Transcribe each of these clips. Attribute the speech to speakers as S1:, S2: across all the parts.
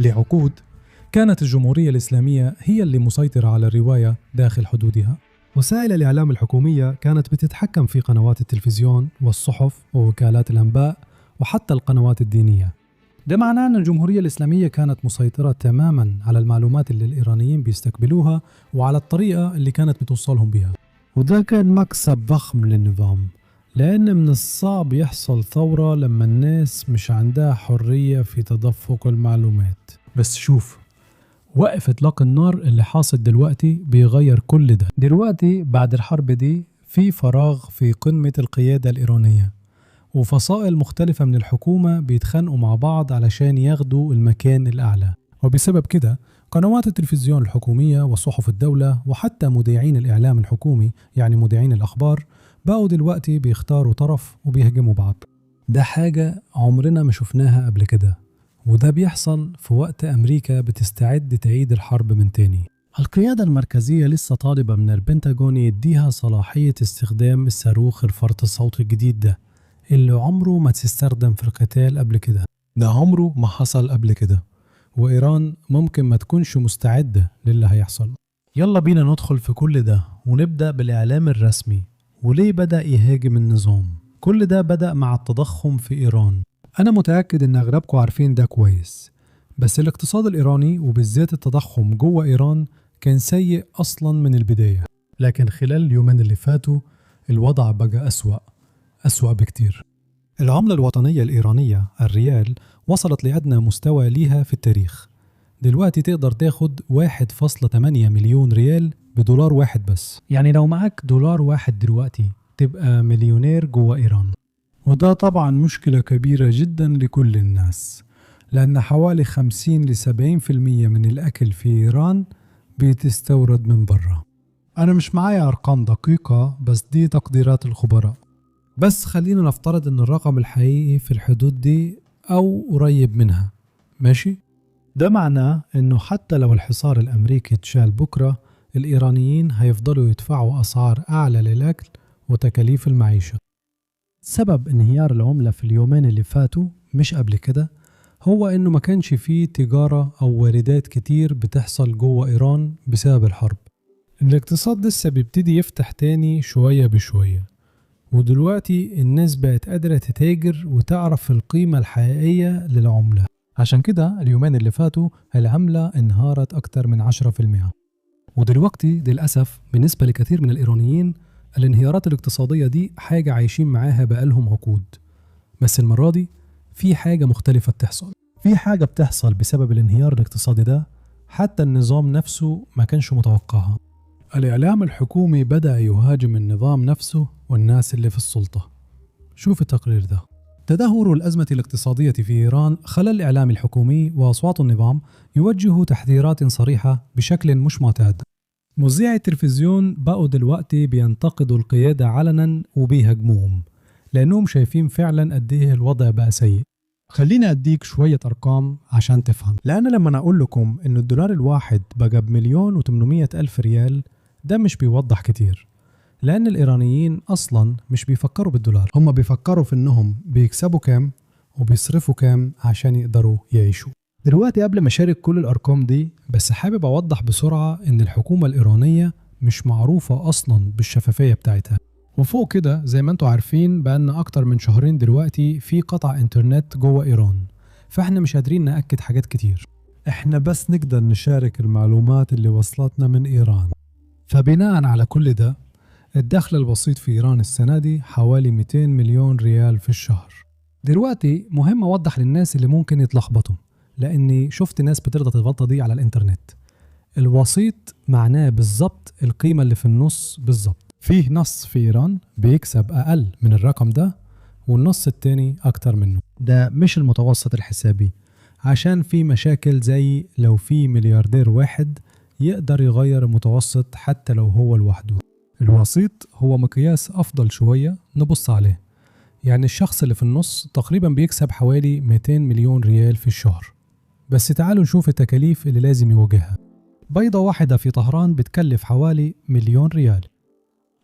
S1: لعقود كانت الجمهورية الإسلامية هي اللي مسيطرة على الرواية داخل حدودها. وسائل الإعلام الحكومية كانت بتتحكم في قنوات التلفزيون والصحف ووكالات الأنباء وحتى القنوات الدينية. ده معناه أن الجمهورية الإسلامية كانت مسيطرة تماما على المعلومات اللي الإيرانيين بيستقبلوها وعلى الطريقة اللي كانت بتوصلهم بها.
S2: وده كان مكسب ضخم للنظام، لأن من الصعب يحصل ثورة لما الناس مش عندها حرية في تدفق المعلومات.
S1: بس شوف، وقف إطلاق النار اللي حاصل دلوقتي بيغير كل ده. دلوقتي بعد الحرب دي في فراغ في قمة القيادة الإيرانية، وفصائل مختلفة من الحكومة بيتخانقوا مع بعض علشان ياخدوا المكان الأعلى. وبسبب كده قنوات التلفزيون الحكومية وصحف الدولة وحتى مذيعين الإعلام الحكومي، يعني مذيعين الأخبار، بقوا دلوقتي بيختاروا طرف وبيهجموا بعض. ده حاجة عمرنا ما شفناها قبل كده، وده بيحصل في وقت أمريكا بتستعد تعيد الحرب من تاني.
S2: القيادة المركزية لسه طالبة من البنتاغون يديها صلاحية استخدام الصاروخ الفرط الصوتي الجديد ده اللي عمره ما تستخدم في القتال قبل كده.
S1: ده عمره ما حصل قبل كده، وإيران ممكن ما تكونش مستعدة للي هيحصل.
S2: يلا بينا ندخل في كل ده ونبدأ بالإعلام الرسمي وليه بدأ يهاجم النظام. كل ده بدأ مع التضخم في إيران.
S1: أنا متأكد إن أغلبكم عارفين ده كويس، بس الاقتصاد الإيراني وبالذات التضخم جوه إيران كان سيء أصلا من البداية، لكن خلال اليومين اللي فاتوا الوضع بقى أسوأ أسوأ بكتير. العملة الوطنية الإيرانية الريال وصلت لأدنى مستوى ليها في التاريخ. دلوقتي تقدر تاخد 1.8 مليون ريال بدولار واحد بس، يعني لو معاك دولار واحد دلوقتي تبقى مليونير جوه إيران.
S2: وده طبعا مشكلة كبيرة جدا لكل الناس، لأن حوالي 50 ل 70% من الأكل في إيران بيتستورد من برا. أنا مش معايا أرقام دقيقة، بس دي تقديرات الخبراء.
S1: بس خلينا نفترض إن الرقم الحقيقي في الحدود دي أو قريب منها، ماشي؟
S2: ده معناه إنه حتى لو الحصار الأمريكي اتشال بكرة، الإيرانيين هيفضلوا يدفعوا أسعار أعلى للأكل وتكاليف المعيشة.
S1: سبب انهيار العملة في اليومين اللي فاتوا مش قبل كده هو إنه ما كانش فيه تجارة أو واردات كتير بتحصل جوه إيران بسبب الحرب.
S2: الاقتصاد لسه بيبتدي يفتح تاني شوية بشوية، ودلوقتي الناس بقت قادرة تتاجر وتعرف القيمة الحقيقية للعملة.
S1: عشان كده اليومين اللي فاتوا العملة انهارت أكتر من 10%. ودلوقتي للأسف بالنسبة لكثير من الإيرانيين الانهيارات الاقتصادية دي حاجة عايشين معاها بقالهم عقود، بس المرة دي في حاجة مختلفة بتحصل. في حاجة بتحصل بسبب الانهيار الاقتصادي ده حتى النظام نفسه ما كانش متوقعها.
S2: الإعلام الحكومي بدأ يهاجم النظام نفسه والناس اللي في السلطة. شوف التقرير ده.
S1: تدهور الأزمة الاقتصادية في إيران خلى الإعلام الحكومي وأصوات النظام يوجهوا تحذيرات صريحة بشكل مش معتاد. مذيعي التلفزيون بقوا دلوقتي بينتقدوا القيادة علنا وبيهاجموهم، لأنهم شايفين فعلا قد إيه الوضع بقى سيء.
S2: خليني أديك شوية أرقام عشان تفهم، لأن لما أنا أقول لكم إن الدولار الواحد بقى ب1,800,000 ريال، ده مش بيوضح كتير، لأن الإيرانيين أصلا مش بيفكروا بالدولار، هم بيفكروا في إنهم بيكسبوا كام وبيصرفوا كام عشان يقدروا يعيشوا. دلوقتي قبل ما أشارك كل الأرقام دي، بس حابب أوضح بسرعة إن الحكومة الإيرانية مش معروفة أصلا بالشفافية بتاعتها. وفوق كده زي ما انتوا عارفين بقالنا أكتر من شهرين دلوقتي في قطع إنترنت جوه إيران، فإحنا مش قادرين نأكد حاجات كتير. إحنا بس نقدر نشارك المعلومات اللي وصلتنا من إيران. فبناء على كل ده، الدخل البسيط في إيران السنة دي حوالي 200 مليون ريال في الشهر.
S1: دلوقتي مهم أوضح للناس اللي ممكن يتلخبطوا، لأني شفت ناس بترضى الغلطة دي على الإنترنت. الوسيط معناه بالظبط القيمة اللي في النص بالظبط. فيه نص في إيران بيكسب أقل من الرقم ده، والنص التاني أكتر منه.
S2: ده مش المتوسط الحسابي، عشان في مشاكل زي لو في ملياردير واحد يقدر يغير المتوسط حتى لو هو لوحده.
S1: الوسيط هو مقياس أفضل شوية نبص عليه، يعني الشخص اللي في النص تقريبا بيكسب حوالي 200 مليون ريال في الشهر. بس تعالوا نشوف التكاليف اللي لازم يواجهها.
S2: بيضة واحدة في طهران بتكلف حوالي 1,000,000 ريال،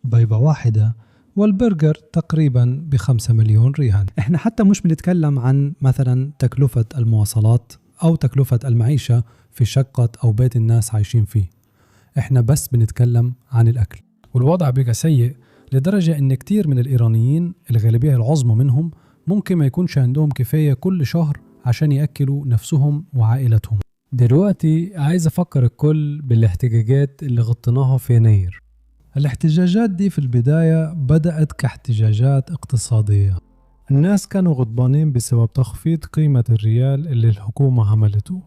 S2: بيضة واحدة، والبرجر تقريبا ب5 مليون ريال.
S1: احنا حتى مش بنتكلم عن مثلا تكلفة المواصلات أو تكلفة المعيشة في شقة أو بيت الناس عايشين فيه. احنا بس بنتكلم عن الأكل. والوضع بقى سيء لدرجة إن كتير من الإيرانيين، الغالبية العظمى منهم، ممكن ما يكونش عندهم كفاية كل شهر عشان يأكلوا نفسهم وعائلتهم. دلوقتي عايز أفكر الكل بالاحتجاجات اللي غطيناها في يناير.
S2: الاحتجاجات دي في البداية بدأت كاحتجاجات اقتصادية. الناس كانوا غضبانين بسبب تخفيض قيمة الريال اللي الحكومة عملته.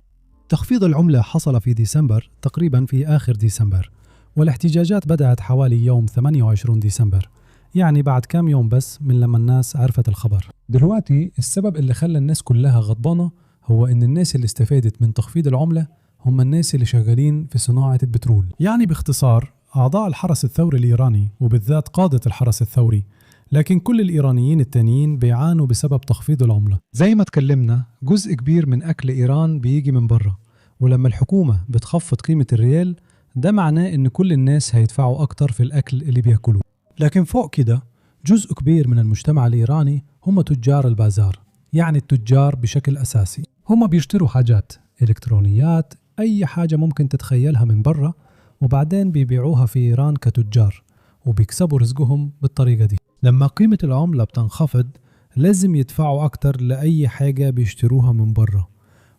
S1: تخفيض العملة حصل في ديسمبر، تقريبا في آخر ديسمبر، والاحتجاجات بدأت حوالي يوم 28 ديسمبر، يعني بعد كام يوم بس من لما الناس عرفت الخبر. دلوقتي السبب اللي خلى الناس كلها غضبانة هو إن الناس اللي استفادت من تخفيض العملة هم الناس اللي شغالين في صناعة البترول.
S2: يعني باختصار أعضاء الحرس الثوري الإيراني، وبالذات قادة الحرس الثوري، لكن كل الإيرانيين التانيين بيعانوا بسبب تخفيض العملة.
S1: زي ما تكلمنا، جزء كبير من أكل إيران بيجي من بره، ولما الحكومة بتخفض قيمة الريال ده معناه إن كل الناس هيدفعوا أكتر في الأكل اللي بياكلوه. لكن فوق كده جزء كبير من المجتمع الإيراني هم تجار البازار، يعني التجار بشكل أساسي. هم بيشتروا حاجات، إلكترونيات، أي حاجة ممكن تتخيلها من بره، وبعدين بيبيعوها في إيران كتجار، وبيكسبوا رزقهم بالطريقة دي.
S2: لما قيمة العملة بتنخفض لازم يدفعوا أكتر لأي حاجة بيشتروها من بره،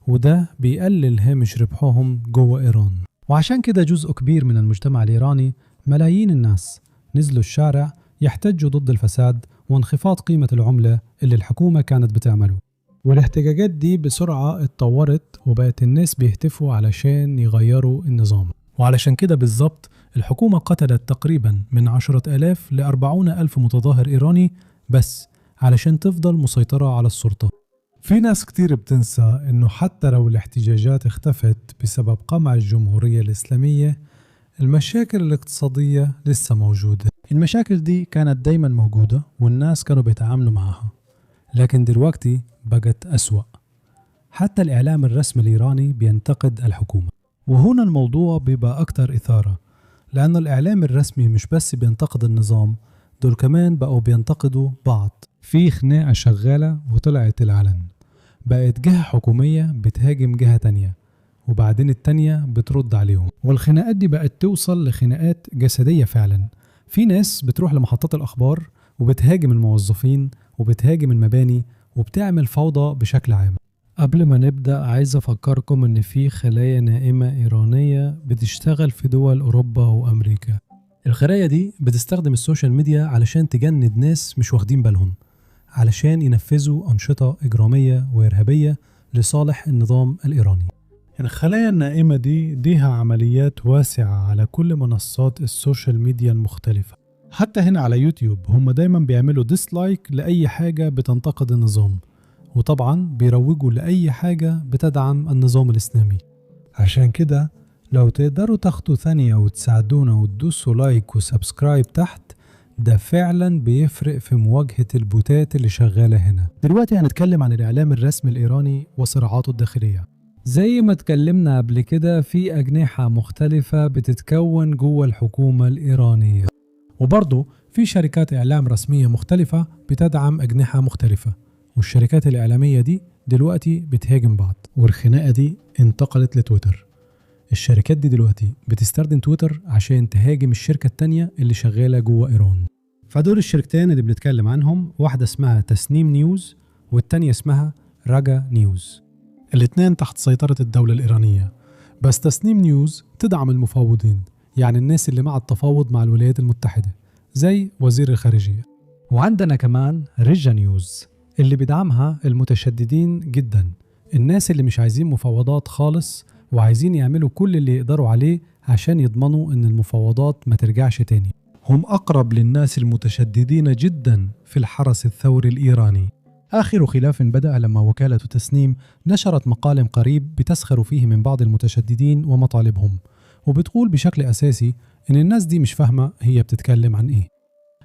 S2: وده بيقلل هامش ربحهم جوه إيران.
S1: وعشان كده جزء كبير من المجتمع الإيراني، ملايين الناس، نزلوا الشارع يحتجوا ضد الفساد وانخفاض قيمة العملة اللي الحكومة كانت بتعمله.
S2: والاحتجاجات دي بسرعة اتطورت وبقت الناس بيهتفوا علشان يغيروا النظام. وعلشان كده بالظبط الحكومة قتلت تقريبا من 10,000 ل 40,000 متظاهر إيراني بس علشان تفضل مسيطرة على السلطة. في ناس كتير بتنسى إنه حتى لو الاحتجاجات اختفت بسبب قمع الجمهورية الإسلامية، المشاكل الاقتصادية لسه موجودة.
S1: المشاكل دي كانت دايما موجودة والناس كانوا بيتعاملوا معها، لكن دلوقتي بقت أسوأ. حتى الإعلام الرسمي الإيراني بينتقد الحكومة.
S2: وهنا الموضوع بيبقى أكتر إثارة، لأن الإعلام الرسمي مش بس بينتقد النظام، دول كمان بقوا بينتقدوا بعض.
S1: في خناقة شغالة وطلعت العلن، بقت جهة حكومية بتهاجم جهة تانية، وبعدين التانية بترد عليهم،
S2: والخناقات دي بقت توصل لخناقات جسدية فعلا. في ناس بتروح لمحطات الأخبار وبتهاجم الموظفين وبتهاجم المباني وبتعمل فوضى بشكل عام.
S1: قبل ما نبدأ عايز أفكركم إن في خلايا نائمة إيرانية بتشتغل في دول أوروبا وأمريكا.
S2: الخلايا دي بتستخدم ال social media علشان تجند ناس مش واخدين بالهم، علشان ينفذوا أنشطة إجرامية وإرهابية لصالح النظام الإيراني.
S3: الخلايا النائمة دي ليها عمليات واسعة على كل منصات ال social media المختلفة. حتى هنا على يوتيوب هم دايما بيعملوا dislike لأي حاجة بتنتقد النظام، وطبعا بيروجوا لأي حاجة بتدعم النظام الإسلامي.
S1: عشان كده لو تقدروا تاخدوا ثانية وتساعدونا وتدوسوا like و subscribe تحت، ده فعلا بيفرق في مواجهة البوتات اللي شغالة هنا.
S2: دلوقتي هنتكلم عن الإعلام الرسمي الإيراني وصراعاته الداخلية.
S1: زي ما اتكلمنا قبل كده، في أجنحة مختلفة بتتكون جوه الحكومة الإيرانية،
S2: وبرضه في شركات إعلام رسمية مختلفة بتدعم أجنحة مختلفة، والشركات الإعلامية دي دلوقتي بتهاجم بعض، والخناقة دي انتقلت لتويتر. الشركات دي دلوقتي بتستخدم تويتر عشان تهاجم الشركة التانية اللي شغالة جوه إيران.
S1: فدول الشركتين اللي بنتكلم عنهم، واحدة اسمها تسنيم نيوز والتانية اسمها راجا نيوز.
S2: الاتنين تحت سيطرة الدولة الإيرانية، بس تسنيم نيوز تدعم المفاوضين، يعني الناس اللي مع التفاوض مع الولايات المتحدة زي وزير الخارجية.
S1: وعندنا كمان رجا نيوز اللي بيدعمها المتشددين جدا، الناس اللي مش عايزين مفاوضات خالص وعايزين يعملوا كل اللي يقدروا عليه عشان يضمنوا ان المفاوضات ما ترجعش تاني.
S2: هم أقرب للناس المتشددين جدا في الحرس الثوري الإيراني.
S1: آخر خلاف بدأ لما وكالة تسنيم نشرت مقال قريب بتسخر فيه من بعض المتشددين ومطالبهم، وبتقول بشكل أساسي إن الناس دي مش فاهمة هي بتتكلم عن إيه.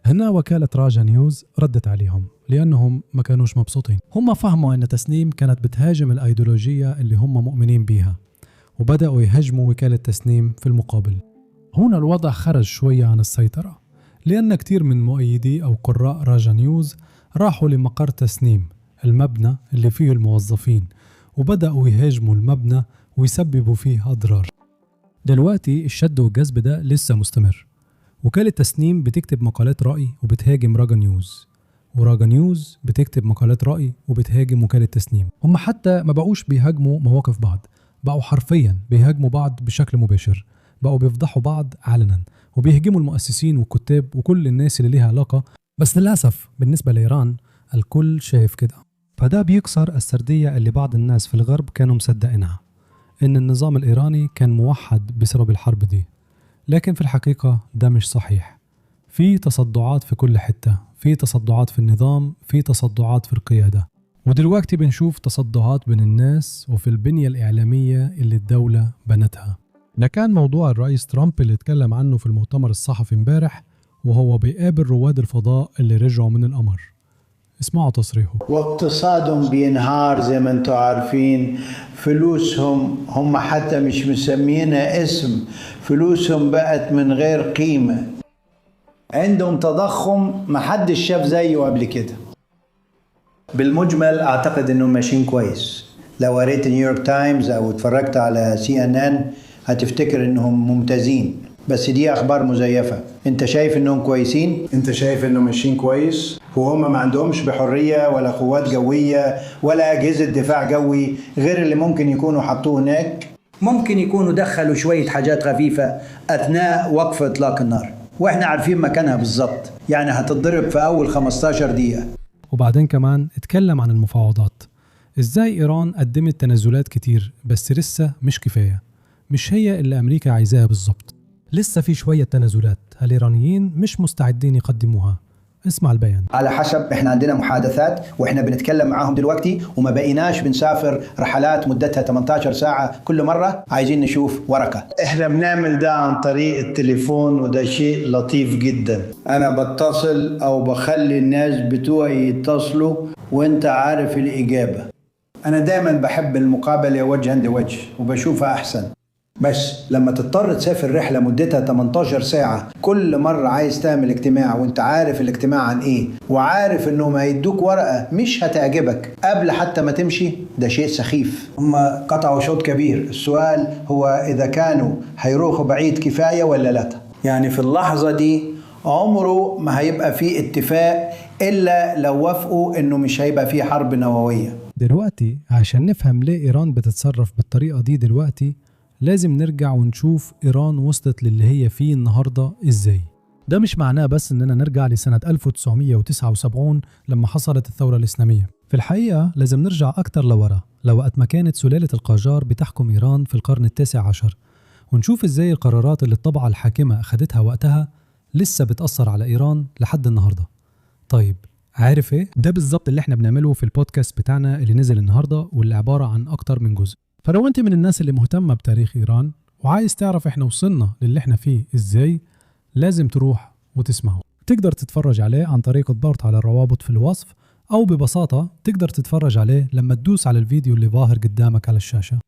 S1: هنا وكالة راجا نيوز ردت عليهم لأنهم ما كانوش مبسوطين. هم فهموا أن تسنيم كانت بتهاجم الأيديولوجية اللي هم مؤمنين بيها، وبدأوا يهاجموا وكالة تسنيم في المقابل.
S2: هنا الوضع خرج شوية عن السيطرة، لأن كتير من مؤيدي أو قراء راجا نيوز راحوا لمقر تسنيم، المبنى اللي فيه الموظفين،
S1: وبدأوا يهاجموا المبنى ويسببوا فيه أضرار. دلوقتي الشد والجذب ده لسه مستمر. وكالة تسنيم بتكتب مقالات رأي وبتهاجم راجا نيوز، وراجا نيوز بتكتب مقالات رأي وبتهاجم وكالة تسنيم. هم حتى ما بقوش بيهاجموا مواقف بعض، بقوا حرفيا بيهاجموا بعض بشكل مباشر، بقوا بيفضحوا بعض علنا وبيهجموا المؤسسين والكتاب وكل الناس اللي ليها علاقة. بس للأسف بالنسبة لإيران الكل شايف كده، فده بيكسر السردية اللي بعض الناس في الغرب كانوا مصدقينها، إن النظام الإيراني كان موحد بسبب الحرب دي. لكن في الحقيقة ده مش صحيح. في تصدعات في كل حتة، في تصدعات في النظام، في تصدعات في القيادة، ودلوقتي بنشوف تصدعات بين الناس وفي البنية الإعلامية اللي الدولة بنتها. ده كان موضوع الرئيس ترامب اللي اتكلم عنه في المؤتمر الصحفي امبارح وهو بيقابل رواد الفضاء اللي رجعوا من القمر. اسمعوا تصريحه.
S4: واقتصادهم بينهار زي ما انتم عارفين، فلوسهم هم حتى مش مسمينها اسم، فلوسهم بقت من غير قيمة.
S5: عندهم تضخم محدش شاف زيه قبل كده.
S6: بالمجمل اعتقد انهم ماشيين كويس. لو قريت نيويورك تايمز او اتفرجت على CNN هتفتكر انهم ممتازين، بس دي اخبار مزيفة. انت شايف انهم كويسين؟
S5: انت شايف انهم ماشيين كويس وهم ما عندهمش بحرية ولا قوات جوية ولا اجهزة دفاع جوي غير اللي ممكن يكونوا حطوه هناك.
S6: ممكن يكونوا دخلوا شوية حاجات خفيفة اثناء وقف اطلاق النار، واحنا عارفين مكانها بالظبط، يعني هتتضرب في اول 15 دقيقة.
S1: وبعدين كمان اتكلم عن المفاوضات، ازاي ايران قدمت تنازلات كتير بس لسه مش كفاية، مش هي اللي امريكا عايزاها بالظبط. لسه في شوية تنازلات الإيرانيين مش مستعدين يقدموها. اسمع البيان.
S6: على حسب، احنا عندنا محادثات واحنا بنتكلم معاهم دلوقتي، وما بقيناش بنسافر رحلات مدتها 18 ساعة كل مرة، عايزين نشوف ورقة.
S4: احنا بنعمل ده عن طريق التليفون وده شيء لطيف جدا. انا بتصل او بخلي الناس بتوعي يتصلوا وانت عارف الإجابة.
S5: انا دايما بحب المقابلة وجها لوجه وبشوفها احسن، بس لما تضطر تسافر رحلة مدتها 18 ساعة كل مرة عايز تعمل اجتماع وانت عارف الاجتماع عن ايه وعارف انهم هيدوك ورقة مش هتعجبك قبل حتى ما تمشي، ده شيء سخيف.
S6: هم قطعوا شوط كبير، السؤال هو اذا كانوا هيروحوا بعيد كفاية ولا لا.
S5: يعني في اللحظة دي عمره ما هيبقى فيه اتفاق الا لو وافقوا انه مش هيبقى فيه حرب نووية.
S1: دلوقتي عشان نفهم ليه إيران بتتصرف بالطريقة دي دلوقتي لازم نرجع ونشوف إيران وصلت للي هي فيه النهاردة إزاي. ده مش معناه بس إننا نرجع لسنة 1979 لما حصلت الثورة الإسلامية. في الحقيقة لازم نرجع أكتر لورا، لوقت ما كانت سلالة القاجار بتحكم إيران في القرن 19، ونشوف إزاي القرارات اللي الطبقة الحاكمة أخدتها وقتها لسه بتأثر على إيران لحد النهاردة. طيب عارف إيه؟ ده بالظبط اللي إحنا بنعمله في البودكاست بتاعنا اللي نزل النهاردة واللي عبارة عن أكتر من جزء. فلو انت من الناس اللي مهتمة بتاريخ إيران وعايز تعرف احنا وصلنا للي احنا فيه ازاي، لازم تروح وتسمعه. تقدر تتفرج عليه عن طريق الضغط على الروابط في الوصف، أو ببساطة تقدر تتفرج عليه لما تدوس على الفيديو اللي ظاهر قدامك على الشاشة.